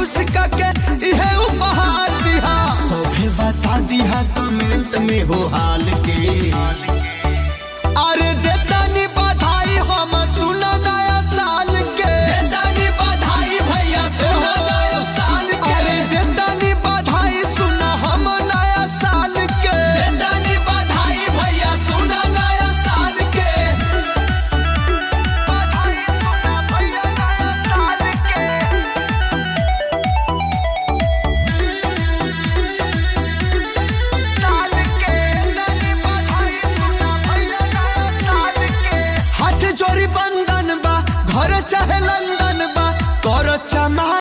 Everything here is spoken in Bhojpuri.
खुश करके इहे उपहार दिहा। सभे बता दिहा कमेंट में हो हाल